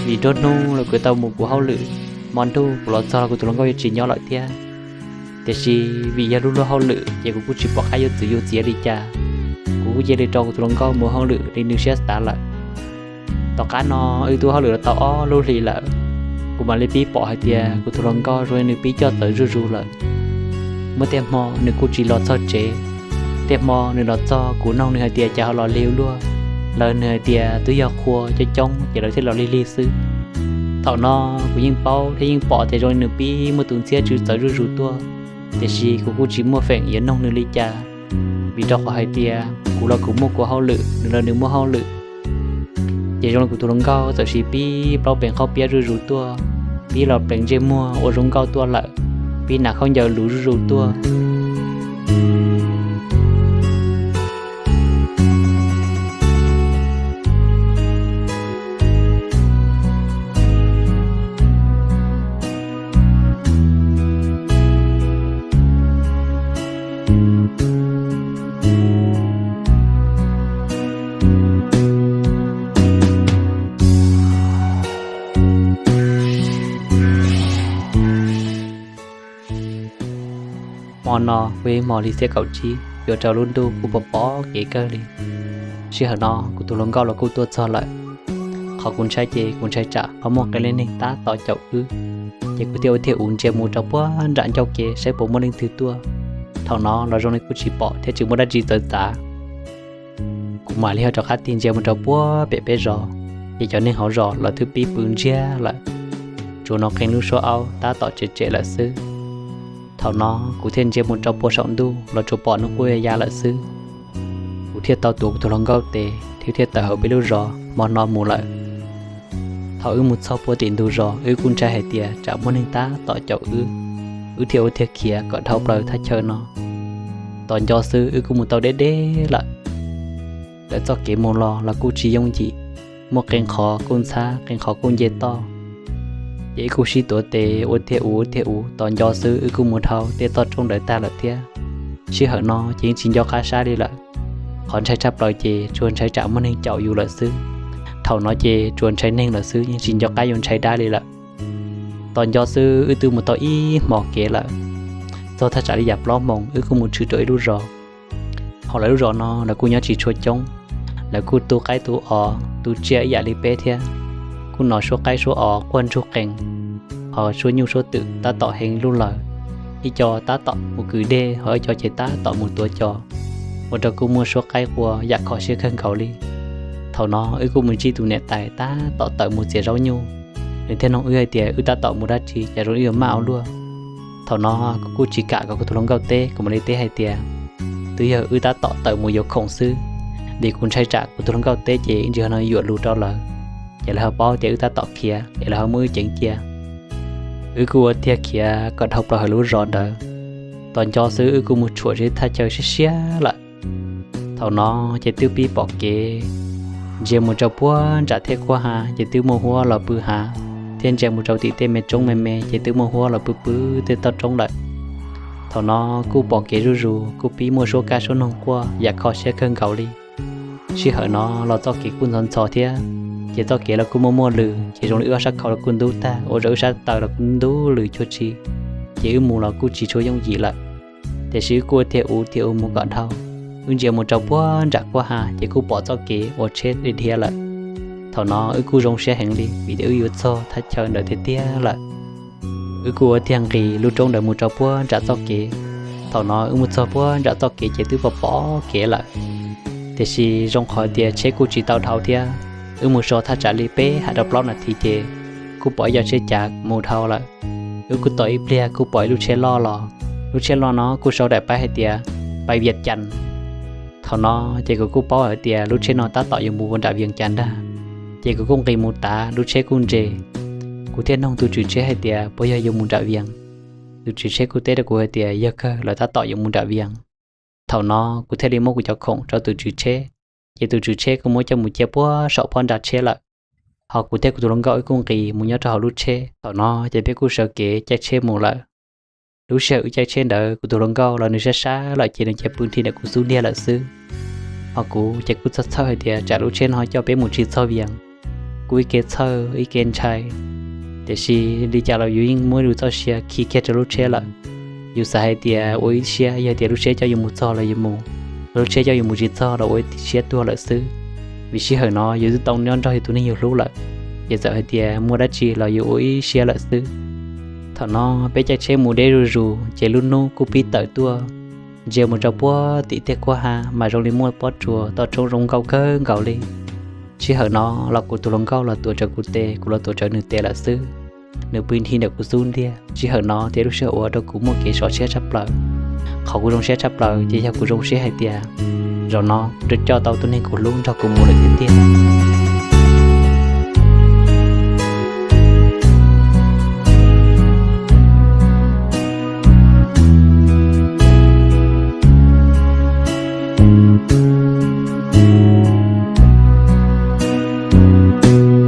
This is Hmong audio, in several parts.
Vim nruab hnub los kuv tau mus kuv hauj lwm, hmo ntuj kuv los txog los kuv tus hluas nkauj yuav tsis nyob lawm thiab. Tiam sis vim yog lub luag hauj lwm ces kuv kuj tsis pom qab yuav txwv yuav txiav li cas. Kuv kuj cia li rau kuv tus hluas nkauj mus hauj lwm li nws siab xav lawm. Tom qab no wb twb hauj lwm los tau ob lub hlis lawm, kuv mam li pib pom hais tias kuv tus hluas nkauj zoo li nws pib coj txawv zuj zus lawm. Muaj tej hmo nws kuj tsis los txog tsev, tej hmo nws los txog kuv nug nws hais tias cas ho los lig ua luaj, lawv nws hais tias twb yog qhua coob coob ces lawv thiaj los lig lig xwb. Thaum no kuv yeej paub thiab yeej pom tias zoo li nws pib muaj tus ntxhiab tsw txawv zuj zus tuaj, tiam sis kuv kuj tsis muaj feem yuav nug nws li cas, vim rau qhov hais tias kuv los kuv muaj kuv hauj lwm, nws los nws muaj hauj lwm. Ces zoo li kuv tus hluas nkauj txawm sis pib plaub pleev qhaub piab zuj zus tuaj, pib los pleev ntsej muag ua zoo nkauj tuaj lawm, pib hnav khaub ncaws luv zuj zus tuaj. Hmo no kuj yog hmo li xiab kaum tsib, yuav rau lub ntuj kuj pom pom kev kawg li. Sij hawm no kuv tus hluas nkauj los kuj tuaj txog lawm. Qhov kuv ntshai ces kuv ntshai tsam ho muaj qee leej neeg tab tom caum wb, ces kuv thiaj ua thiaj ua ntsia mus rau puag nram ncauj kev saib puas muaj leej twg tuaj. Thaum no los zoo li kuj tsis pom thiab tsis muaj dab tsi txawv txav. Kuv mam li ho rov qab tig ntsia mus rau puag pem peb zos, ces cov neeg hauv zos los twb pib pw ntsiag lawm, tsuas nov qee lub suab aub tab tom tsem tsem lawm xwb. Thaum no kuv thiaj ntsia mus rau puag saum ntuj los tsuas pom nws quaj ya lawm xwb. Kuv thiaj tau tuav kuv tus hluas nkauj tes thiab thiaj tawm hauv peb lub zos hmo no mus lawm. Thaum wb mus txog puag tim ntug zos wb kuj ntshai hais tias tsam muaj neeg tab tom caum wb, wb thiaj ua thiaj khiav kom dhau plaws thaj chaw no. Tos nco xwb wb kuj mus tau deb deb lawm. Lawv txoj kev mus los los kuj tsis yooj yim, muaj qee qhov kuj ntxhab qee qhov kuj nce toj. Ces wb kuj sib tuav tes ua thiaj ua thiaj ua, tos nco xwb wb kuj mus dhau tej toj roob ntawd tag lawm thiab. Sij hawm no ces yeej tsis nco qab sab li lawm. Qhov ntshai tshaj plaws ces tsuas ntshai tsam muaj neeg caum yus lawm xwb. Thaum no ces tsuas ntshai neeg lawm xwb, yeej tsis nco qab yuav ntshai dab li lawm. Tos nco xwb wb twb mus tau ib hmos kev lawm. Txog thaj tsam li yam plaub moos wb kuj mus tshwm rau ib lub zos. Hauv lawv lub zos no lawv kuj nyob tsis tshua coob, lawv kuj tu qaib tu os tu tsiaj ib yam li peb thiab. Kuj hnov suab qaib suab os quaj ntsug qees, ho suab nyuj suab twm tab tom heev lub lawm. Ib co tab tom mus kwm dej ho ib co ces tab tom mus tuav cos, ua rau kuj muaj suab qaib qua yam kho siab kawg nkaus li. Thaum no wb kuj mus ntsib tus niam tais tab tom tawm mus txiav zaub nyuj, nws thiaj nug wb hais tias wb tab tom mus dab tsi cas zoo wb yuav maj ua luaj. Thaum no kuv kuj tsis kam kom kuv tus hluas nkauj teb, kuv mam li teb hais tias twb yog wb tab tom tawm mus yuav khoom xwb, vim kuv ntshai tsam kuv tus hluas nkauj teb ces ib ntsis ho no yuam lus rau lawv, ces lawv ho paub tias wb tab tom khiav es lawv ho muab wb ceev cia. Wb kuj ua thiaj khiav kom dhau plaws hauv lub zos ntawd. Tos nco xwb wb kuj mus tshuam zeb thaj chaw siab siab lawm. Thaum no ces twb pib pom kev, ntsia mus rau puag nram thiaj kuaj hav ces twb muaj huab los pw hav, thiab ntsia mus rau tim tej me roob me me ces twb muaj huab los pw pw tej toj roob lawm. Thaum no kuj pom kev zuj zus, kuj pib muaj suab kab suab noog quaj yam kho siab kawg nkaus li. Sij hawm no los txoj kev kuj ntxhov ntxhov thiab, ces txoj kev los kuj muaj muaj lws, ces zoo li wb ob sab khau los kuj ntub tag ua rau wb sab taw los kuj ntub lws cuag tsi, ces wb mus los kuj tsis tshua yooj yim lawm. Tiam sis wb kuj ua thiaj ua thiaj ua mus kom dhau. Wb ntsia mus rau puag nram kuaj hav ces kuj pom txoj kev uas tsheb dhia dhia lawm. Thaum no wb kuj zoo siab heev li vim tias wb yuav txog thaj chaw ntawd tiag tiag lawm. Wb kuj ua thiaj nqis lub roob ntawd mus rau puag nram txoj kev. Thaum no wb mus txog puag nram txoj kev ces twb pom pom kev lawm. Tiam sis zoo qhov tias tsheb kuj tsis tau dhau thiab, wb mus so thaj tsam li peb ham rau plaub nas this ces kuj pom ib co tsheb cav mus dhau lawm. Wb kuj tos ib pliag kuj pom ib lub tsheb loj los, lub tsheb loj no kuj sau daim paib hais tias pais Vias Cas. Thaum no ces kuv kuj paub hais tias lub tsheb no tab tom yuav mus ua nram Vias Cas ntag, ces kuv kuj nqis mus tav lub tsheb kuj nres. Kuv thiaj nug tus tswv tsheb hais tias puas yog yuav mus nram Vias. Tus tswv tsheb kuj teb rau kuv hais tias yog kawg, lawv tab tom yuav mus nram Vias. Thaum no kuv thiaj li muab kuv cov khoom rau tus tswv tsheb, ces tus tswv tsheb kuj muab coj mus cia puag saum phab ntsa tsheb lawm. Ho kuv thiab kuv tus hluas nkauj wb kuj nqis mus nyob rau hauv lub tsheb. Thaum no ces peb kuj sawv kev caij tsheb mus lawm. Lub sij hawm wb caij tsheb ntawd kuv tus hluas nkauj los nws sab sab lawm ces nws cia pw nthi ntawm kuv xub ntiag lawm xwb. Ho kuv ces kuj txhawj txhawj hais tias tsam lub tsheb no coj peb mus tsis txog Vias. Kuj ib ke txhawj ib ke ntshai, tiam sis li cas los yus yeej muab yus txoj sia khi kiag rau lub tsheb lawm. Yus xav hais tias ua ib siab yog tias lub tsheb coj yus mus txog los yus mus, lub tsheb coj yus mus tsis txog los ua siab tuag lawm xwb. Vim sij hawm no yus twb tau nyob nrog yus tus neeg yus hlub lawm, ces txawm hais tias muaj dab tsi los yus ua ib siab lawm xwb. Thaum no peb caij tsheb mus deb zuj zus ces lub hnub kuj pib tawm tuaj, ntsia mus rau puag tim tej kuab ha mas zoo li muaj pob tsuas toj roob zoo nkauj kawg nkaus li. Sij hawm no los kuv tus hluas nkauj los tuav rawv kuv tes, kuv los tuav rawv nws tes lawm xwb. Nws pw nthi ntawm kuv xub ntiag. Sij hawm no thiab lub sij hawm ua rau kuv muaj kev sov siab tshaj plaws. Qhov kuv zoo siab tshaj plaws ces yog kuv zoo siab hais tias zaum no kuv coj tau tus neeg kuv hlub nrog kuv mus lawm tiag tiag.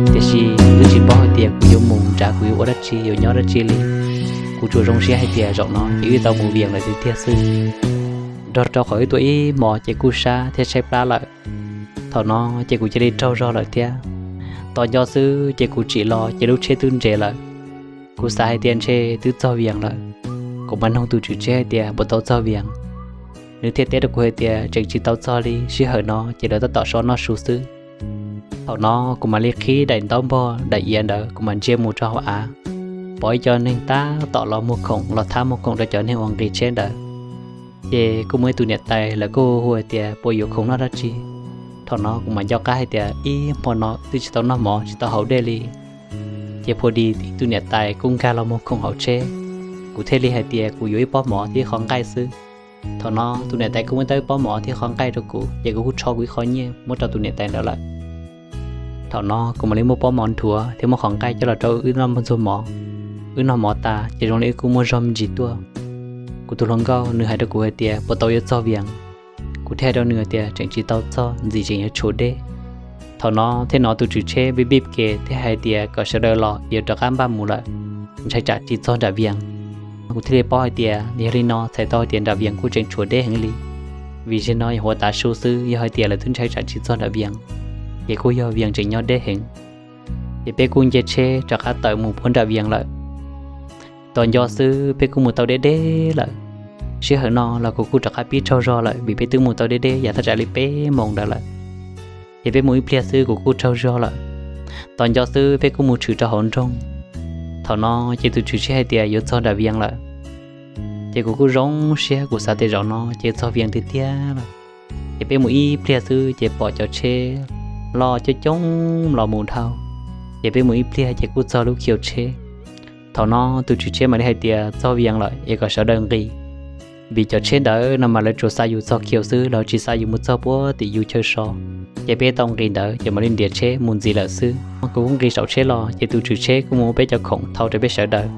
Tiam sis twb tsis paub hais tias kuv yuav mus nrad kuv yuav ua dab tsi yuav nyob dab tsi li. Kuv tsuas zoo siab hais tias zaum no ces wb tau mus Vias lawm tiag tiag xwb. Nrog rau qhov wb tuaj ib hmos ces kuj sab thiab tshaib plab lawm. Thaum no ces kuv cia li raug zog lawm thiab. Tos nco xwb ces kuv tsim los ces lub tsheb twb nres lawm. Kuv xav hais tias ntshe twb txog Vias lawm. Kuv mam nug tus tswv tsheb hais tias puas tau txog Vias. Nws thiaj teb rau kuv hais tias tseem tsis tau txog li, sij hawm no ces lawv tab tom so noj su xwb. Thaum no kuv mam li qhib daim ntaub npog daim iav ntawd kuv mam ntsia mus rau hauv av, pom ib co neeg tab tom los muag khoom los thab muag khoom rau cov neeg uas nqis tsheb ntawd. Ces kuj muaj ib tug niam tais lawv kuj hu hais tias puas yuav khoom noj dab tsi. Thaum no kuv mam nco qab hais tias ib hmo no twb tsis tau noj mov tsis tau haus dej li. Ces phuas dis ib tug niam tais kuj nkag los muag khoom hauv tsheb, kuv thiaj li hais tias kuv yuav ib pob mov thiab ib qho nqaij xwb. Thaum no tus niam tais kuj muab tau ib pob mov thiab qho nqaij rau kuv ces kuv kuj rho kuv ib qho nyiaj muab rau tus niam tais ntawd lawm. Thaum no kuv mam li muab pob mov nrhuav thiab muab qhov nqaij coj los rau wb noj ntxuag mov. Wb noj mov tas ces zoo li wb kuj muaj zog me ntsis tuaj. Kuv tus hluas nkauj nws hais rau kuv hais tias puas tau yuav txog Vias. Kuv thiaj hais rau nws hais tias tseem tsis tau txog, ntxim tseem yuav tshuav deb. Thaum no thiaj hnov tus tswv tsheb bib bib ke thiab hais tias kom sawv daws los yuav rov qab npaj mus lawm, ntshai tsam tsis txog nram Vias. Kuv thiaj li paub hais tias yog li no txhais tau hais tias nram Vias kuj tseem tshuav deb heev li, vim zaum no yog ua tav su xwb, yog hais tias lawv twb ntshai tsam tsis txog nram Vias ces kuj yog Vias tseem nyob deb heev. Ces peb kuj nce tsheb rov qab tawm mus puag nram Vias lawm. Tos nco xwb peb kuj mus tau deb deb lawm. Sij hawm no los kuv kuj rov qab pib tsaug zog lawm vim peb twb mus tau deb deb yav thaj tsam li peb moos ntawd lawm. Ces peb mus ib pliag xwb kuv kuj tsaug zog lawm. Tos nco xwb peb kuj mus tshwm rau hauv nroog. Thaum no ces tus tswv tsheb hais tias yuav txog nram Vias lawm. Ces kuv kuj zoo siab, kuv xav tias zaum no ces txog Vias tiag tiag lawm. Ces peb mus ib pliag xwb ces pom cov tsheb loj coob coob los mus dhau. Ces peb mus ib pliag ces kuj txog lub khiv tsheb. Thaum no tus tswv tsheb mam li hais tias txog Vias lawm es kom sawv daws nqis, vim cov tsheb ntawd no mas lawv tsuas xa yus txog khiv xwb, lawv tsis xa yus mus txog puag tim yus chaw so. Ces peb tau nqis ntawd ces mam li ntiav tsheb mus ntxiv lawm xwb. Kuv kuj nqis saum tsheb los ces tus tswv tsheb kuj muab peb cov khoom thau rau peb sawv daws.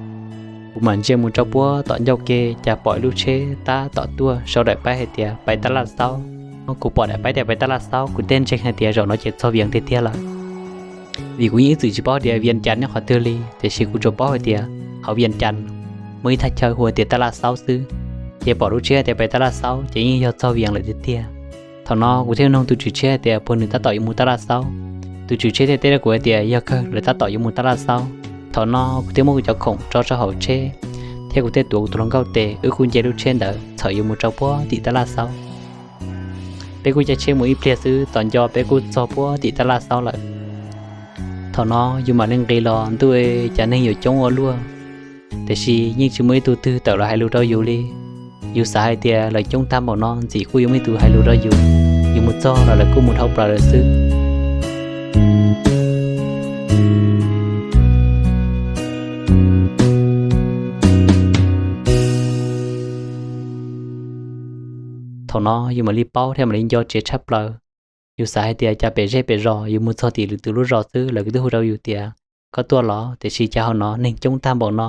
Kuv mam ntsia mus rau puag tom ncauj ke cas pom ib lub tsheb tab tom tuaj, sau daim paib hais tias pais Tab Laj Xaub. Kuv pom daim paib tias pais Tab Laj Xaub kuv thiaj ntseeg hais tias zaum no ces txog Vias tiag tiag lawm. Vim kuv yeej ib txwm tsis paub tias Vias Cas nyob qhov twg li, tiam sis kuv tsuas paub hais tias hauv Vias Cas muaj ib thaj chaw hu tias Tab Laj Xaub xwb. Ces pom lub tsheb tias pais Tab Laj Xaub ces yeej yog txog Vias lawm tiag tiag. Thaum no kuv thiaj nug tus tswv tsheb tias puas nws tab tom yuav mus Tab Laj Xaub. Tus tswv tsheb thiaj teb rau kuv hais tias yog kawg, lawv tab tom yuav mus Tab Laj Xaub. Thaum no kuv thiaj muab kuv cov khoom tso rau hauv tsheb, thiab kuv thiaj tuav kuv tus hluas nkauj tes, wb kuj nce lub tsheb ntawd txhawm yuav mus rau puag tim Tab Laj Xaub. Peb kuj caij tsheb mus ib pliag xwb tos nco peb kuj txog puag tim Tab Laj Xaub lawm. Thaum no yus mam li nqis los ntuj, cas neeg yuav coob ua luaj, tiam sis yeej tsis muaj ib tug twg tawm los hais lus rau yus li. Yus xav hais tias lawv coob tag npaum no ntxim kuj yuav muaj ib tug hais lus rau yus, yus mus txog los lawv kuj mus dhau plaws lawm xwb. Thaum no yus mam li paub thiab mam li nco tsev tshaj plaws. Yus xav hais tias cas pem zej pem zos yus mus txog tim lwm tus lub zos xwb lawv twb hu rau yus tias koj tuaj los, tiam sis cas hauv no neeg coob tag npaum no,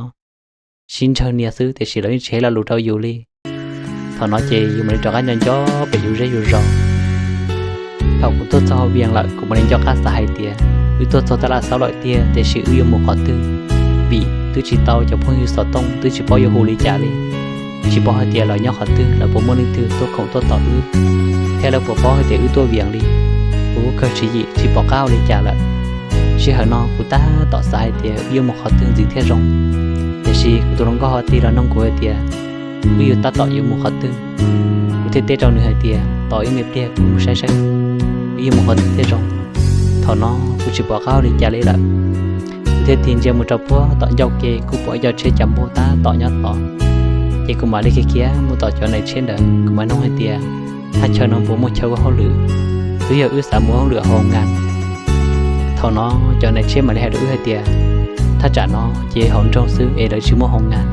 sib ntsawg nias xwb tiam sis lawv yeej tsis hais lo lus rau yus li. Thaum no ces yus mam li rov qab nco nco pem yus zej yus zos. Thaum kuv tuaj txog hauv Vias lawm kuv mam li nco qab xav hais tias wb tuaj txog Tab Laj Xaub lawm tiag tiam sis wb yuav mus qhov twg, vim twb tsis tau cov phooj ywg xov tooj twb tsis paub yuav hu li cas li. Tsis paub hais tias lawv nyob qhov twg, lawv puas muaj leej twg tuaj khoom tuaj tom wb, thiab lawv puas paub hais tias wb tuaj vias li. Kuv kawg tswv yim tsis pom qab ua li cas lawm. Sij hawm no kuv tab tom xav hais tias wb yuav mus qhov twg ntxiv thiaj zoo, tiam sis kuv tus hluas nkauj ho tig los nug kuv hais tias wb yuav tab tom yuav mus qhov twg. Kuv thiaj teb rau nws hais tias tos ib me pliag kuv mus saib saib wb yuav mus qhov twg thiaj zoo. Thaum no kuv tsis pom qab ua li cas li lawm, kuv thiaj tig ntsia mus rau puag tom ncauj ke kuj pom ib co tsheb cav npauj tab tom nyob tod. Ces kuv mam li khiav khiav mus tom cov nais tsheb ntawd, kuv mam nug hais tias thaj chaw no puas muaj chaw ua hauj lwm, twb yog wb xav mus ua hauj lwm hauv nkas. Thaum no cov nais tsheb mam li hais rau wb hais tias thaj tsam no ces hauv nroog xwb es lawv tsis muaj hauv nkas.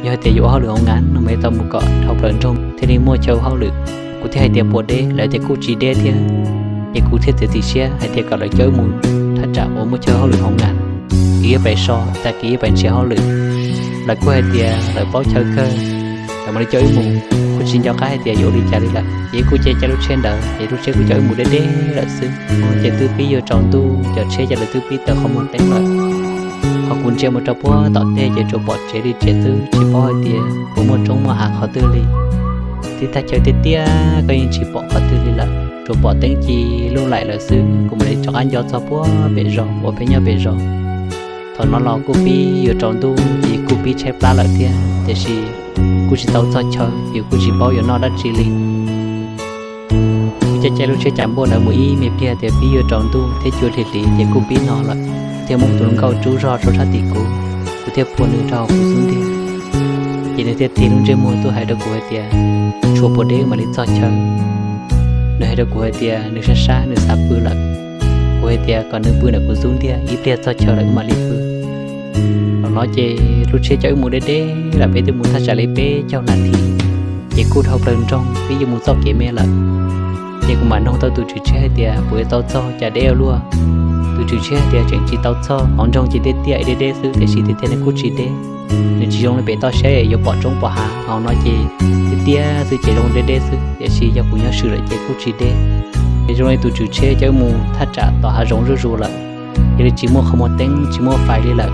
Yog hais tias yuav ua hauj lwm hauv nkas no mas yuav tau mus kom dhau plaws nroog thiaj li muaj chaw ua hauj lwm. Kuv thiaj hais tias puas deb, lawv tias kuj tsis deb thiab. Ces kuv thiaj txiav txim siab hais tias kom lawv coj wb mus thaj tsam uas muaj chaw hauj lwm hauv nkas, wb yuav pais so, tag kis yuav pais nrhiav hauj lwm. Lawv kuj hais tias lawv paub chaw kawg, lawv mam li coj wb mus. Kuj tsis nco qab hais tias yuav ua li cas li lawm, ces wb kuj caij caij lub tsheb ntawd ces lub tsheb kuj coj wb mus deb deb lawm xwb. Ces twb pib yuav tsaus ntuj, cov tsheb ces lawv twb pib taws qhov muag teeb lawm. Ho kuv ntsia mus rau puag tom tej ces tsuas pom tsev li tsev xwb, tsis paub hais tias puas muaj roob muaj hav qhov twg li. Tib thaj chaw tiaj tiaj koj yeej tsis pom qhov twg li lawm, tsuas pom teeb ci lub laim lawm xwb. Kuv mam li rov qab nco txog puag pem zos uas peb nyob pem zos. Thaum no los kuj pib yuav tsaus ntuj ces kuj pib tshaib plab lawm thiab, tiam sis kuj tsis tau txog chaw ces kuj tsis paub yuav noj dab tsi li. Kuv caij caij lub tsheb cav npauj ntawd mus ib me pliag tias pib yuav tsaus ntuj thiab cua hli hli ces kuj pib no lawm, thiaj muab tus hluas nkauj rub zog rau sab tim kuv, kuv thiaj phua nws rau hauv kuv xub ntiag. Ces nws thiaj tig lub ntsej muag tuaj hais rau kuv hais tias tshuav puas deb mam li txog chaw. Nws hais rau kuv hais tias nws sab sab nws xav pw lawm. Kuv hais tias kom nws pw ntawm kuv xub ntiag, ib pliag txog chaw lawm wb mam li pw. Thaum no ces lub tsheb coj wb mus deb deb lawm, peb twb mus thaj tsam li peb caug nas this, ces kuj dhau plaws nroog peb yuav mus txoj kev me lawm. Ces kuv mam nug tau tus tswv tsheb hais tias puas yuav tau txog cas deb ua luaj. Tus tswv tsheb hais tias tseem tsis tau txog, hauv nroog ces tiaj tiaj deb deb xwb, tiam sis tiag tiag nws kuj tsis deb. Nws tsis zoo li pem toj siab yuav pom roob pom hav, hauv no ces tiaj tiaj xwb ces zoo deb deb xwb, tiam sis yog kuv nyob swm lawm ces kuj tsis deb. Ces zoo li tus tswv tsheb coj wb mus thaj tsam tom hav zoov zuj zus lawm, yog li tsis muaj qhov muag teeb tsis muaj fais li lawm.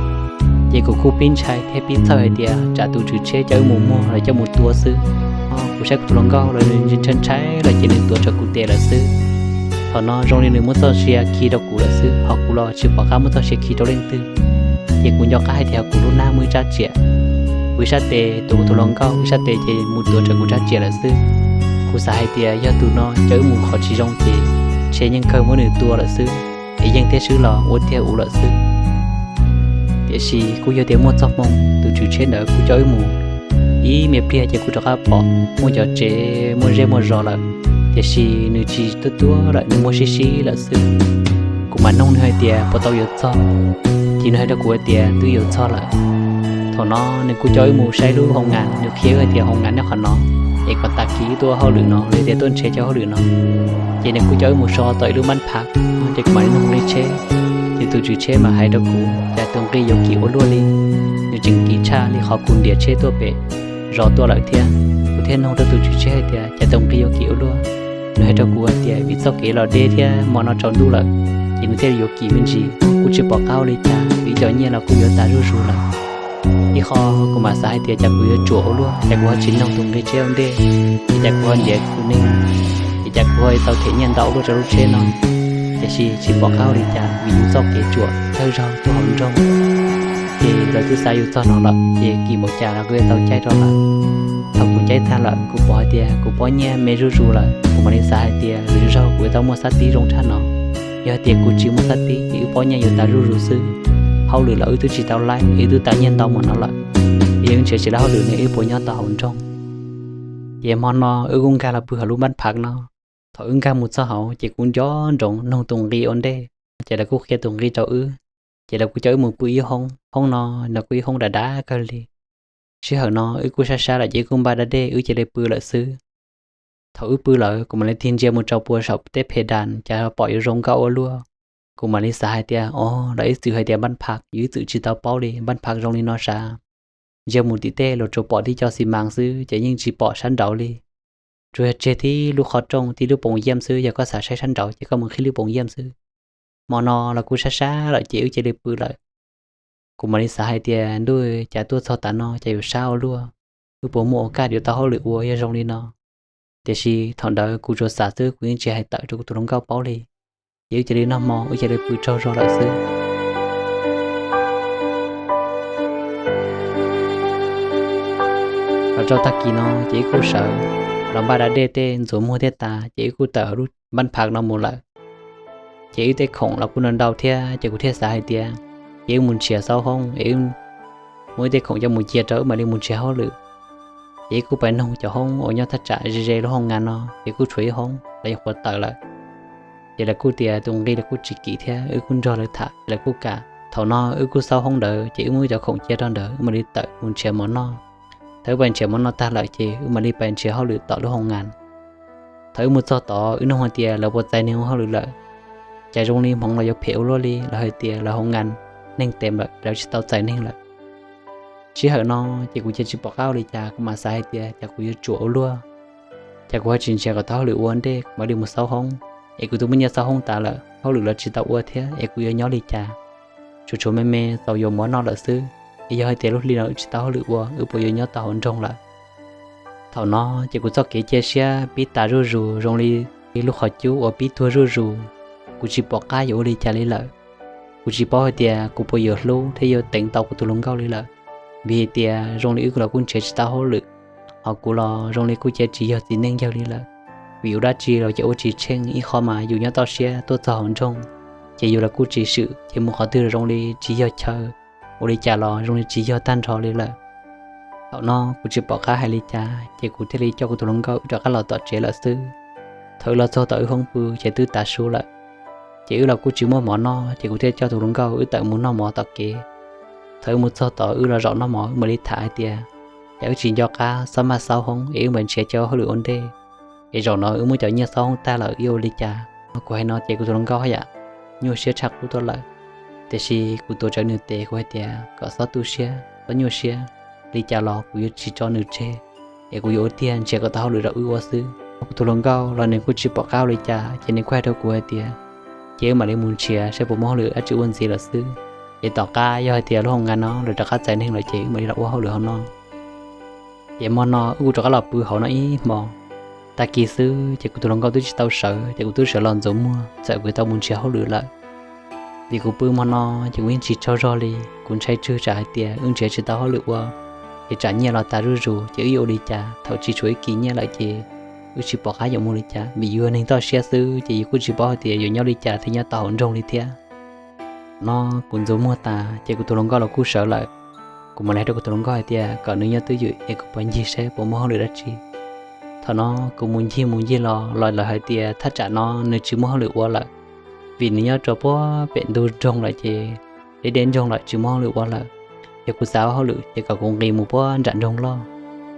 Ces kuv kuj pib ntshai thiab pib txhawj hais tias tsam tus tswv tsheb coj wb mus muag los coj mus tua xwb. Kuv saib kuv tus hluas nkauj los nws ntshai ntshai lawm ces nws tuav rawv kuv tes lawm xwb. Thaum no zoo li nws muab txoj sia khi rau kuv lawm xwb, ho kuv los tsis pom qab muab txoj sia khi rau leej twg. Ces kuv nco qab hais tias kuv lub hnab muaj ib rab riam, kuv ib sab tes tuav kuv tus hluas nkauj, ib sab tes ces mus tuav rawv kuv rab riam lawm xwb. Kuv xav hais tias yog tus no coj wb mus qhov tsis zoo ces ntshe yeej kawg muab nws tua lawm xwb, es yeej thiaj swb los ua tiag uv lawm xwb. Tiam sis kuj yog tias muaj txoj hmoo, tus tswv tsheb ntawd kuj coj wb mus ib me pliag ces kuj rov qab pom muaj cov tsev muaj zej muaj zos lawm, tiam sis nws tsis tuaj tuaj lawm, nws muaj sib sib lawm xwb. Kuv mam nug nws hais tias puas tau yuav txog, ces nws hais rau kuv hais tias twb yuav txog lawm. Thaum no nws kuj coj wb mus saib lub hoo nas, nws qhia wb hais tias hoo nas nyob qhov no, es kom tag kis wb tuaj hauj lwm no los tias tuaj nrhiav cov hauj lwm no. Ces nws kuj coj wb mus so tau ib lub npab phav, ces kuv mam li nug nqi tsheb. Ces tus tswv tsheb mas hais rau kuv cas tus nqi yuav kim ua luaj li, nws tseem kim tshaj li qhov kuv ntiav tsheb tuaj pem zos tuaj lawm thiab. Kuv thiaj nug rau tus tswv tsheb hais tias cas tus nqi yuav kim ua luaj. Nws hais rau kuv hais tias vim txoj kev los deb thiab hmo no tsaus ntuj lawm, ces nws thiaj yuav kim me ntsis. Kuv tsis pom qab ua li cas, vim cov nyiaj los kuj yuav tas zuj zus lawm. Ib qho kuv mam xav hais tias cas kuv yuav tsuam ua luaj, cas kuv ho tsis nug tus nqi tsheb ua ntej, es cas kuv ho ntiav tus neeg, es cas kuv ho tau them nyiaj ntau ua luaj rau lub tsheb no. Tiam sis tsis pom qab ua li cas vim yus txoj kev tsuam thawj zaug tuaj hauv nroog, ces lawv twb xa yus txog no lawm ces kim npaum cas los kuj yuav tau caij rau lawm. Thaum kuv caij tag lawm kuv pom hais tias kuv pob nyiaj me zuj zus lawm, kuv mam li xav hais tias lwm zaug kuv yuav tau muaj xab tib zoo tshaj no. Yog hais tias kuv tsis muaj xab tib ces wb pob nyiaj yuav tas zuj zus xwb. Hauj lwm los wb twb tsis tau laib, wb twb tas nyiaj ntau mus no lawm. Yog wb nrhiav tsis laib hauj lwm ne wb puas nyob tau hauv nroog. Ces hmo no wb kuj nkag los pw hauv lub npab phav no. Thaum wb nkag mus txog hauv ces kuv nco ntsoov nug tus nqi ua ntej, ces lawv kuj qhia tus nqi rau wb. Ces lawv kuj coj wb mus pw ib hoob, hoob no, no kuj ib hoob dav dav kawg li. Sij hawm no wb kuj sab sab lawm ces wb kuj npaj da dej wb cia li pw lawm xwb. Thaum wb pw lawm kuv mam li tig ntsia mus rau puag saum teb phe das cas pom yuav zoo nkauj ua luaj. Kuv mam li xav hais tias o, lawv ib txwm hais tias npab phav, yus ib txwm tsis tau paub li npab phav zoo li no sav. Ntsia mus tim tej los tsuas pom tib co xi mas xwb ces yeej tsis pom sab nraud li. Tsuas yog tseg tib lub qhov rooj tib lub poos yiaj xwb yog koj xav saib sab nraud ces koj mus qhib lub poos yiaj xwb. Hmo no los kuj sab sab lawm ces wb cia li pw lawm. Kuv mam li xav hais tias ntuj, cas tuaj txog tav no cas yuav sab ua luaj. wb puas muaj ua kaj yuav tau hauj lwm ua yog zoo li no. Tiam sis thaum ntawd kuv tsuas xav xwb, kuv yeej tsis hais tawm rau kuv tus hluas nkauj paub li. Ces wb cia li noj hmo, wb cia li pw tsaug zog lawm xwb. Los rau tag kis no ces wb kuj sawv los npaj da dej tej ntxuav muag thiab tas, ces wb kuj tawm hauv lub npab phav no mus lawm. Ces wb tej khoom los kuj ntau ntau thiab, ces kuv thiaj xav hais tias ces wb mus nrhiav xauv hoob es wb muab wb tej khoom coj mus cia rau wb mam li mus nrhiav hauj lwm. Ces wb kuj pais noog cov hoob uas nyob thaj tsam ze ze lub hoo ngas no, ces kuj tshuav ib hoob los yog qhuav tawm lawm. Ces lawv kuj tias tus nqi lawv kuj tsis kim thiab, wb kuj nrog lawv tham, lawv kuj kam. Thaum no wb kuj xauv hoob ntawd, ces wb muab wb cov khoom cia rau ntawd, wb mam li tawm mus nrhiav mov noj. Thaum wb pais nrhiav mov noj tag lawm, ces wb mam li pais nrhiav hauj lwm tom lub hoo ngas. Thaum wb mus txog tod, wb nug hais tias lawv puas txais neeg ua hauj lwm lawm, cas zoo li hmoov los yuav phem ua luaj li, lawv hais tias lawv hoo ngas neeg tes lawm, lawv tsis tau txais neeg lawm. Sij hawm no ces kuv cia tsis pom qab ua li cas, kuv mam xav hais tias cas kuv yuav tsuam ua luaj, cas kuv ho tsis nrhiav kom tau hauj lwm ua ntej kuv mam li mus xauv hoob, es kuv twb muaj nyiaj xauv hoob tas lawm, hauj lwm los tsis tau ua thiab, es kuv yuav nyob li cas? Tsuas tshuav me me txaus yuav mov noj lawm xwb, es yog hais tias lub hli no wb tsis tau hauj lwm ua, wb puas yuav nyob tau hauv nroog lawm? Thaum no ces kuv txoj kev cia siab pib tas zuj zus zoo li ib lub qhov cub uas pib tuag zuj zus. Kuv tsis pom qab yuav ua li cas li lawm. Kuv tsis paub hais tias kuv puas yuav hlub thiab yuav teev tau kuv tus hluas nkauj li lawm, vim hais tias zoo li wb los kuj nrhiav tsis tau hauj lwm, hos kuv los zoo li kuj cia tsis yog txiv neej yawg li lawm. Vim ua dab tsi los ces ua tsis tsheej, ib qho mas yus nyob toj siab tuaj txog hauv nroog, ces yus los kuj tsis swm, ces mus qhov twg los zoo li tsis yog chaw, ua li cas los zoo li tsis yog tag nrho li lawm. Thaum no kuv tsis pom qab hais li cas, ces kuv thiaj li coj kuv tus hluas nkauj wb rov qab los tom tsev lawm xwb. Thaum wb los txog tom wb hoob pw ces twb tav su lawm, ces wb los kuj tsis muaj mov noj, ces kuv thiaj coj tus hluas nkauj wb tawm mus noj mov tom kev. Thaum wb mus txog tod wb los zaum noj mov, wb mam li tham hais tias, cas wb tsis nco qab xob maj xauv hoob es wb mam nrhiav cov hauj lwm ua ntej, es zaum no wb muab cov nyiaj xauv hoob tag lawm wb ua li cas? Kuv hais no ces kuv tus hluas nkauj haj yam nyuaj siab tshaj qub tuaj lawm. Tiam sis kuv tuav rawv nws tes, kuv hais tias kom xob tu siab, xob nyuaj siab, li cas los kuv yuav tsis tso nws tseg, es kuv yuav ua tiag nrhiav kom tau hauj lwm rau wb ua xwb. Kuv tus hluas nkauj los nws kuj tsis pom qab ua li cas, ces nws kuj hais rau kuv hais tias, ces wb mam li mus nrhiav saib puas muaj hauj lwm dab tsi ua ntxiv lawm xwb. Ces tom qab yog hais tias lub hoo nqa no lawv rov qab txais neeg lawm ces wb mam li los ua hauj lwm hauv no. Ces hmo no wb kuj rov qab los pw hauv no ib hmo. Tag kis xwb ces kuv tus hluas nkauj twb tsis tau sawv, ces kuv twb sawv los ntxuav muag txawm kuv tau mus nrhiav hauj lwm lawm. Vim kuv pw hmo no ces kuv yeej tsis tsaug zog li, kuv ntshai tsam hais tias wb nrhiav tsis tau hauj lwm ua, ces tsam nyiaj los tas zuj zus, ces wb yuav ua li cas? Thaum tsis tshuav ib kis nyiaj lawm ces wb tsis pom qab yuav mus li cas, vim yus yog neeg toj siab xwb ces yus kuj tsis paub hais tias yuav nyob li cas thiaj nyob tau hauv nroog li thiab. No kuv ntxuav muag tas ces kuv tus hluas nkauj los kuj sawv lawm. Kuv mam li hais rau kuv tus hluas nkauj hais tias kom nws nyob twj ywm es kuv pais ncig saib puas muaj hauj lwm dab tsi. Thaum no kuv mus ncig mus ncig los los lawv hais tias thaj tsam no nws tsis muaj hauj lwm ua lawm, vim nws nyob rau puag pem ntug nroog lawm ces deb deb nroog lawm tsis muaj hauj lwm ua lawm. Yog kuv xav ua hauj lwm ces kom kuv nqis mus puag nram nroog loj,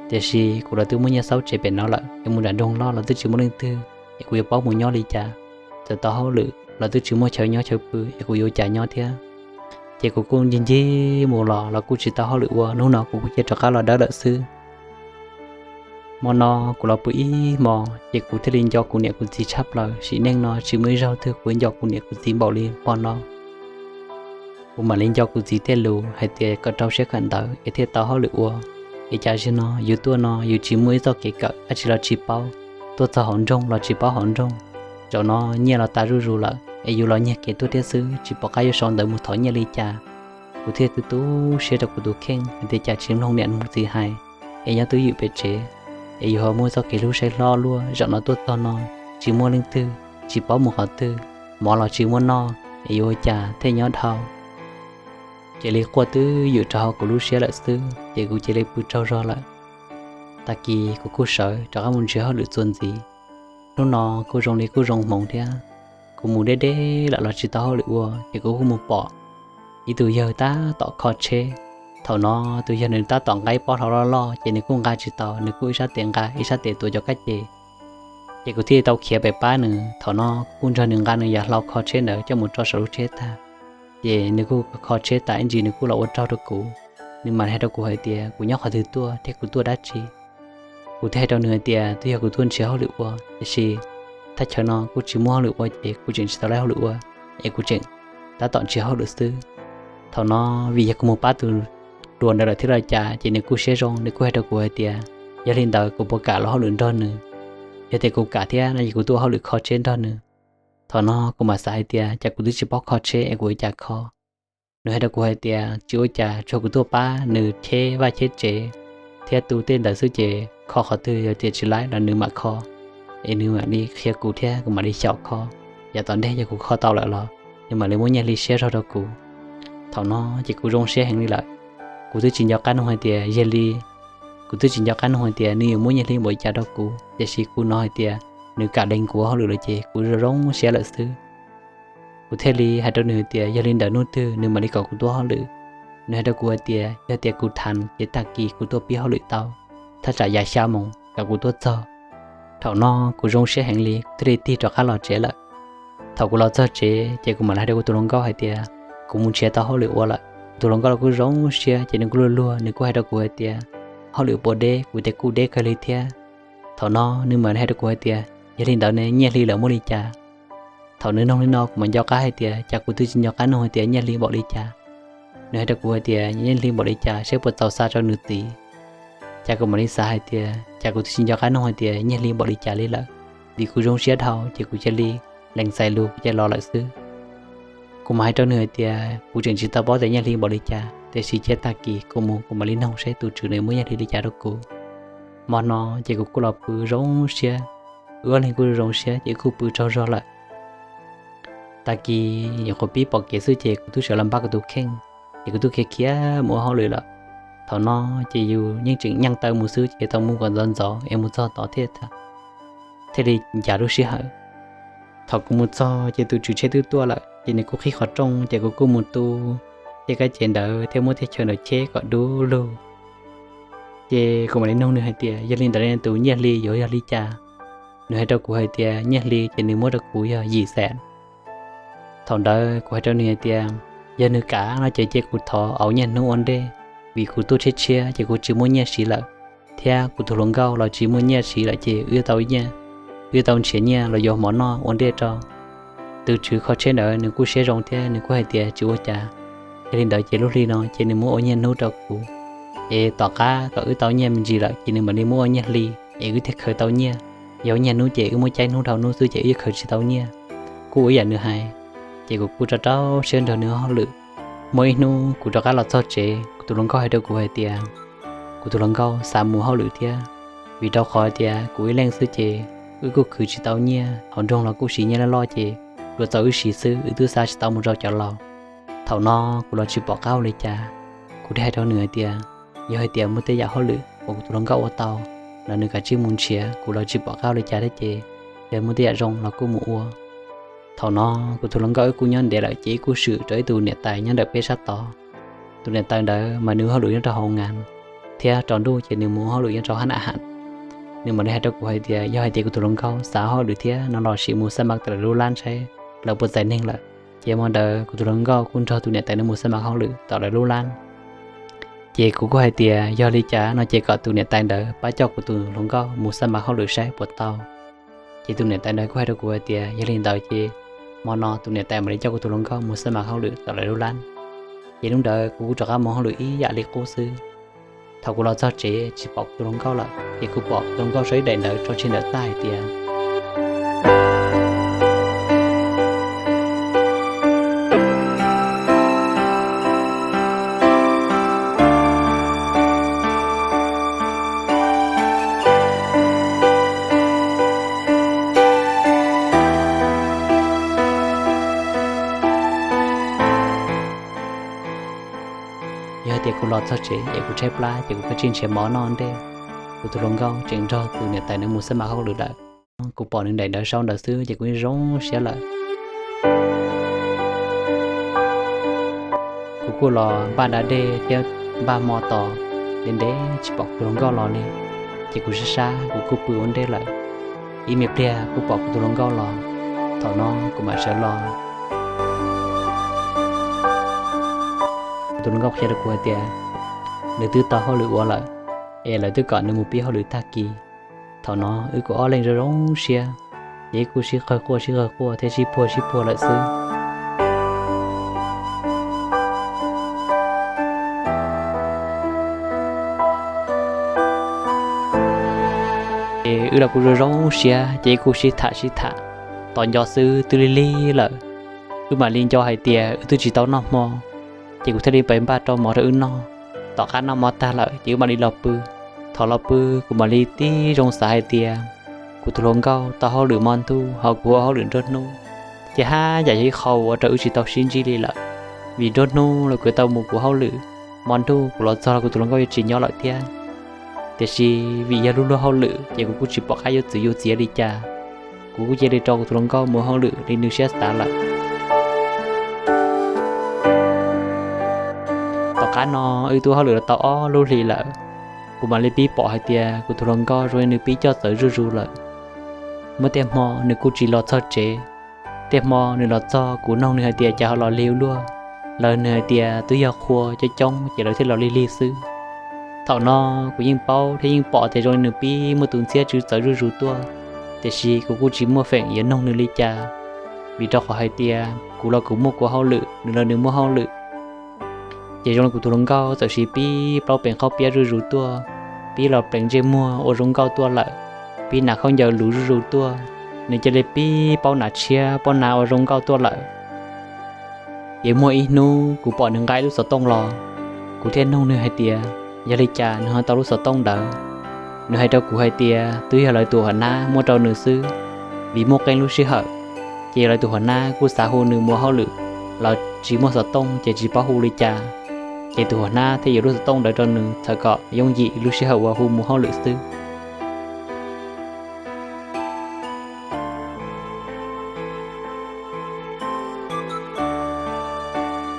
tiam sis kuv los twb muaj nyiaj xauv tsev pem no lawm, es mus nram nroog loj los twb tsis muaj leej twg, es kuv yuav paub mus nyob li cas? Txawm tau hauj lwm los twb tsis muaj chaw nyob chaw pw, es kuv yuav ua cas nyob thiab? Ces kuv kuj ncig ncig mus los los kuj tsis tau hauj lwm ua, hnub no kuv kuj cia rov qab los dawb lawm xwb. Hmo no kuv los pw ib hmo, ces kuv thiaj li nco kuv niam kuv txiv tshaj plaws. Sim neej no tsis muaj ib zaug twg kuv nco kuv niam kuv txiv npaum li hmo no. Kuv mam li nco kuv txiv tej lus hais tias kom rau siab kawm ntawv es thiaj tau hauj lwm ua, es cas zaum no yus tuaj no yus tsis muaj ib txoj kev kawm dab tsi los tsis paub, tuaj txog hauv nroog los tsis paub hauv nroog. Zaum no nyiaj los tas zuj zus lawm es yus los nyiag kev tuaj thiab xwb, tsis pom qab yuav sau ntawv mus thov nyiaj li cas. Kuv thiaj tu tu siab rau kuv tus kheej hais tias cas tsis mloog niam mloog txiv hais, es nyob twj ywm pem tsev, es yus ho muaj txoj kev hlub saib hlob luaj. Zaum no tuaj txog no tsis muaj leej twg, tsis paub mus qhov twg, mov los tsis muaj noj, es yuav ua cas thiaj nyob dhau? Cia li quaj twj ywm rau hauv kuv lub siab lawm xwb, ces kuv cia li pw tsaug zog lawm. Tag kis kuv kuj sawv rov qab mus nrhiav hauj lwm txuas ntxiv. Hnub no kuj zoo li kuj zoo hmoov thiab, kuv mus deb deb lawm los tsis tau hauj lwm ua, ces kuv kuj mus pom ib tug yawg tab tom kho tsheb. Thaum no tus yawg nws tab tom nqa ib pob hlau loj loj, ces nws kuj nqa tsis tau, nws kuj ib sab tes nqa ib sab tes tuav cov kab ces. Ces kuv thiaj li tau khiav pem pab nws. Thaum no kuv kuj nrog nws nqa nws yav hlau kho tsheb ntawd coj mus tso saum lub tsheb tag, ces nws kuj kho tsheb tas ib ntsis nws kuj los ua rog rau kuv. Nws mam li hais rau kuv hais tias kuv nyob qhov twg tuaj thiab kuv tuaj dab tsi. Kuv thiaj hais rau nws hais tias twb yog kuv tuaj nrhiav hauj lwm ua, tiam sis thaj chaw no kuj tsis muaj hauj lwm ua ces kuv tseem tsis tau laib hauj lwm ua, es kuv tseem tab tom nrhiav hauj lwm xwb. Thaum no vim yog kuv mus pab tus dua ntawd lawm thiab los cas, ces nws kuj siab zoo, nws kuj hais rau kuv hais tias, yog li ntawd kuv puas kam los hauj lwm nrog nws? Yog tias kuv kam thiab no ces kuv tuaj hauj lwm kho tsheb nrog nws. Thaum no kuv mam xav hais tias cas kuv twb tsis paub kho tsheb es kuv ua cas kho. Nws hais rau kuv hais tias tsis ua cas, tsuas kuv tuaj pab nws cheb vaj cheb tsev thiab tu tej ntawd xwb ces kho qhov twg yog tias tsis laib los nws mam kho, es nws mam li qhia kuv thiab kuv mam li xyaum kho. Yav tom ntej yog kuv kho tau lawm los nws mam li muab nyiaj hli siab zog rau kuv. Thaum no ces kuv zoo siab heev li lawm. Kuv twb tsis nco qab nug hais tias yog li, kuv twb tsis nco qab nug hais tias nws yuav muab nyiaj hli npaum li cas rau kuv, tiam sis kuv hnov hais tias nws kam lees kuv hauj lwm lawm ces kuv zoo zoo siab lawm xwb. Kuv thiaj li hais rau nws hais tias yog li ntawd hnub twg nws mam li kom kuv tuaj hauj lwm. Nws hais rau kuv hais tias yog tias kuv tham ces tag kis kuv tuaj pib hauj lwm tau, thaj tsam yav xya moos kom kuv tuaj txog. Thaum no kuv zoo siab heev li, kuv thiaj li tig rov qab los tsev lawm. Thaum kuv los txog tsev ces kuv mam li hais rau kuv tus hluas nkauj hais tias kuv mus nrhiav tau hauj lwm ua lawm. Kuv tus hluas nkauj los kuj zoo siab ces nws kuj luag luag, nws kuj hais rau kuv hais tias hauj lwm puas deb, kuv tias kuj deb kawg li thiab. Thaum no nws mam li hais rau kuv hais tias yog li ntawd ne nyiaj hli lawv muaj li cas? Thaum nws nug li no kuv mam nco qab hais tias cas kuv twb tsis nco qab nug hais tias nyiaj hli npaum li cas. Nws hais rau kuv hais tias nyiaj hli npaum li cas seb puas txaus xa rau nws txiv. Cas kuv mam li xav hais tias cas kuv twb tsis nco qab nug hais tias nyiaj hli npaum li cas li lawm, vim kuv zoo siab dhau ces kuv cia li lees txais lus kuv cia li los lawm xwb. Kuv mam hais rau nws hais tias kuv tseem tsis tau paub tias nyiaj hli npaum li cas, tiam sis cia tag kis kuv mus kuv mam li noog seb tus tswv nws muab nyiaj hli li cas rau kuv. Hmo no ces kuv kuj los pw zoo siab, wb ob leeg kuj zoo siab ces wb kuj pw tsaug zog lawm. Tag kis nyuam qhuav pib pom kev xwb ces kuv twb sawv los npaj kuv tus kheej, ces kuv twb khiav khiav mus ua hauj lwm lawm. Thaum no ces yus yeej tseem nyeej taw mus xwb ces tau mus kom ntxov ntxov es mus txog tod thiaj, thiaj li ncav lub sij hawm. Thaum kuv mus txog ces tus tswv tsheb twb tuaj lawm ces nws kuj qhib qhov rooj ces kuv kuj mus tu tej kab ces ntawd thiab muab tej chaw ntawd cheb kom dub lug. Ces kuv mam li nug nws hais tias yog li ntawd tus nyiaj hli yuav yog li cas? Nws hais rau kuv hais tias nyiaj hli ces nws muab rau kuv yog yim xees. Thaum ntawd kuv hais rau nws hais tias yog nws kam no ces cia kuv thov auv nyiaj hnub ua ntej, vim kuv tuaj tshiab tshiab ces kuv tsis muaj nyiaj siv lawm, thiab kuv tus hluas nkauj los tsis muaj nyiaj siv lawm ces wb tau nyiaj, wb tau nrhiav nyiaj los yuav mov noj ua ntej rau. Tus tswv kho tsheb ntawd nws kuj siab zoo thiab nws kuj hais tias tsis ua cas, yog li ntawd ces lub hli no ces nws muab ua nyiaj hnub rau kuv, es tom qab kom wb tau nyiaj me ntsis lawm ces nws mam li muab ua nyiaj hli, es wb thiaj khaws tau nyiaj. Yog nyiaj hnub ces wb muab caij hnub dhau hnub xwb ces wb yeej khaws tsis tau nyiaj. Kuj ua ib yam nws hais, ces kuv kuj rau rau siab nrog nws hauj lwm. Muaj ib hnub kuv rov qab los txog tsev, kuv tus hluas nkauj hais rau kuv hais tias kuv tus hluas nkauj xav mus hauj lwm thiab, vim rau qhov tias kuv ib leeg xwb ces wb kuj khwv tsis tau nyiaj, hauv nroog los kuj siv nyiaj loj loj ces luag txaus wb siv xwb, wb twb xa tsis tau mus rau cov laus. Thaum no kuv los tsis pom qab ua li cas, kuv thiaj hais rau nws hais tias yog hais tias muaj tej yam hauj lwm uas kuv tus hluas nkauj ua tau los nws kav tsij mus nrhiav, kuv los tsis pom qab ua li cas thiab ces yog muaj tej yam zoo los kuj mus ua. Thaum no kuv tus hluas nkauj wb kuj nyob ntev lawm ces wb kuj swm rau ib tug niam tais nyob ntawm peb sab tod. Tus niam tais ntawd mas nws hauj lwm nyob rau hauv ngas thiab tsaus ntuj ces nws mus hauj lwm nyob rau hab na ham. Nws mam li hais rau kuv hais tias yog hais tias kuv tus hluas nkauj xav hauj lwm thiab no los sim mus xab mas tom lawv lub lab saib lawv puas txais neeg lawm. Ces hmo ntawd kuv tus hluas nkauj kuj nrog tus niam tais no mus xab mas hauj lwm tom lawv lub lab. Ces kuv kuj hais tias yog li cas no ces kom tus niam tais ntawd pab coj kuv tus hluas nkauj mus xab mas hauj lwm saib puas tau. Ces tus niam tais ntawd kuj hais rau kuv hais tias yog li ntawd ces hmo no tus niam tais mam li coj kuv tus hluas nkauj mus xab mas hauj lwm tom lawv lub lab. Ces hnub ntawd kuv kuj rov qab mus hauj lwm ib yam li qub xwb. Thaum kuv los txog tsev tsis pom kuv tus hluas nkauj lawm ces kuv pom kuv tus hluas nkauj saum ib daim ntawv tso tseg ntawm tag hais tias yog hais tias kuv los txog tsev es kuv tshaib plab ces kuv kav tsij nrhiav mov noj ntej. Kuv tus hluas nkauj tseem nrog tus niam tais nws mus xab mas hauj lwm lawm. Kuv pom nws daim ntawv sau ntawd xwb ces kuv zoo siab lawm. Kuv kuj los npaj da dej thiab npaj hmo tos, ntev ntev tsis pom kuv tus hluas nkauj los li. Ces kuv sab sab kuv kuj pw ua ntej lawm. Ib me pliag kuj pom kuv tus hluas nkauj los. Thaum no kuv mam sawv los. Kuv tus hluas nkauj qhia rau kuv hais tias nws twb tau hauj lwm ua lawm, es lawv twb kom nws mus pib hauj lwm tag kis. Thaum no wb kuj ob leeg zoo zoo siab, ces wb kuj sib qawg quaj sib qawg quaj thiab sib puag sib puag lawm xwb. Ces wb los kuj zoo zoo siab ces wb kuj sib tham sib tham, tos nco xwb twb lig lig lawm. Wb mam li nco hais tias wb twb tsis tau noj hmo, ces kuv thiaj li pais npaj rau mov rau wb noj. Tom qab noj mov tag lawm ces wb mam li los pw. Thaum los pw kuv mam li tib zoo xav hais tias kuv tus hluas nkauj tau hauj lwm hmo ntuj ho kuv ua hauj lwm nruab hnub, ces haj yam yog ib qho ua rau wb tsis tau sib ntsib li lawm. Vim nruab hnub los kuv tau mus kuv hauj lwm, hmo ntuj kuv los txog los kuv tus hluas nkauj yuav tsis nyob lawm thiab. Tiam sis vim yog lub luag hauj lwm ces kuv kuj tsis pom qab yuav txwv yuav txiav li cas. Kuv kuj cia li rau kuv tus hluas nkauj mus hauj lwm li nws siab xav lawm. Tom qab no wb twb hauj lwm los tau ob lub hlis lawm, kuv mam li pib pom hais tias kuv tus hluas nkauj zoo li nws pib coj txawv zuj zus lawm. Muaj tej hmo nws kuj tsis los txog tsev, tej hmo nws los txog kuv noog nws hais tias cas ho los lig ua luaj, los nws hais tias twb yog qhua coob coob ces lawv thiaj los lig lig xwb. Thaum no kuv yeej paub thiab yeej pom tias zoo li nws pib muaj tus ntxhiab tswv txawv zuj zus tuaj, tiam sis kuv kuj tsis muaj feem yuav noog nws li cas, vim rau qhov hais tias kuv los kuv muaj kuv hauj lwm, nws los nws muaj hauj lwm. Ces zoo li kuv tus hluas nkauj txawm sis pib plaub peem qhaub piab zuj zus tuaj, pib los pleev ntsej muag ua zoo nkauj tuaj lawm, pib hnav khaub ncaws luv zuj zus tuaj, nws cia li pib paub hnav tshiab paub hnav ua zoo nkauj tuaj lawm. Ces muaj ib hnub kuv pom nws nqa ib lub xov tooj los, kuv thiaj noog nws hais tias yog li cas nws ho tau lub xov tooj ntawd. Nws hais rau kuv hais tias twb yog lawv tus huam nab muab rau nws xwb, vim muaj qee lub sij hawm ces lawv tus huam nab kuj xav hu nws mus hauj lwm los tsis muaj xov tooj ces tsis paub hu li cas, ces tus huam nab thiaj yuav lub xov tooj ntawd rau nws txhawm kom yooj yim lub sij hawm uas hu mus hauj lwm xwb.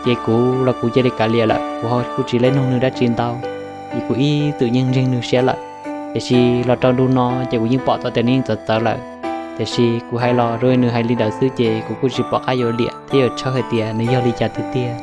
Ces kuv los kuv cia li kav liam lawm, kuv ho kuj tsis lej noog nws dab tsi ntau, vim kuv ib txwm yeej ntseeg nws siab lawm. Tiam sis los rau ntu no ces kuv yeej pom tau tias nws yeej txawv txawv lawm, tiam sis kuv hais los zoo li nws hais li ntawd xwb ces kuv kuj tsis pom qab yuav liam thiab yuav tshawb hais tias nws yog li cas tiag tiag.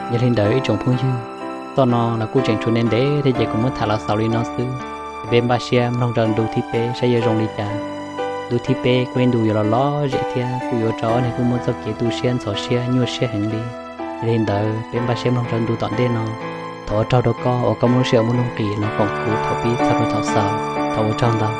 Yog li ntawd ib tsoom phooj ywg, txoj no los kuj tseem tshuav ntev ntev thiab ces kuv muab tham los xaus li no xwb. Peb npaj siab mloog rau ntu thib peb saib yuav zoo li cas. Ntu thib peb kuj ib ntu yuav los lom zem thiab kuj yuav ua rau ob niag kuj muaj txoj kev tu siab ntxhov siab nyuaj siab heev li. Yog li ntawd peb npaj siab mloog rau ntu tom ntej no. Thov ua tsaug rau koj uas koj muaj lub sij hawm muaj nuj nqis los koom kuv thaum pib txog rau thaum xaus. Thov ua tsaug ntau.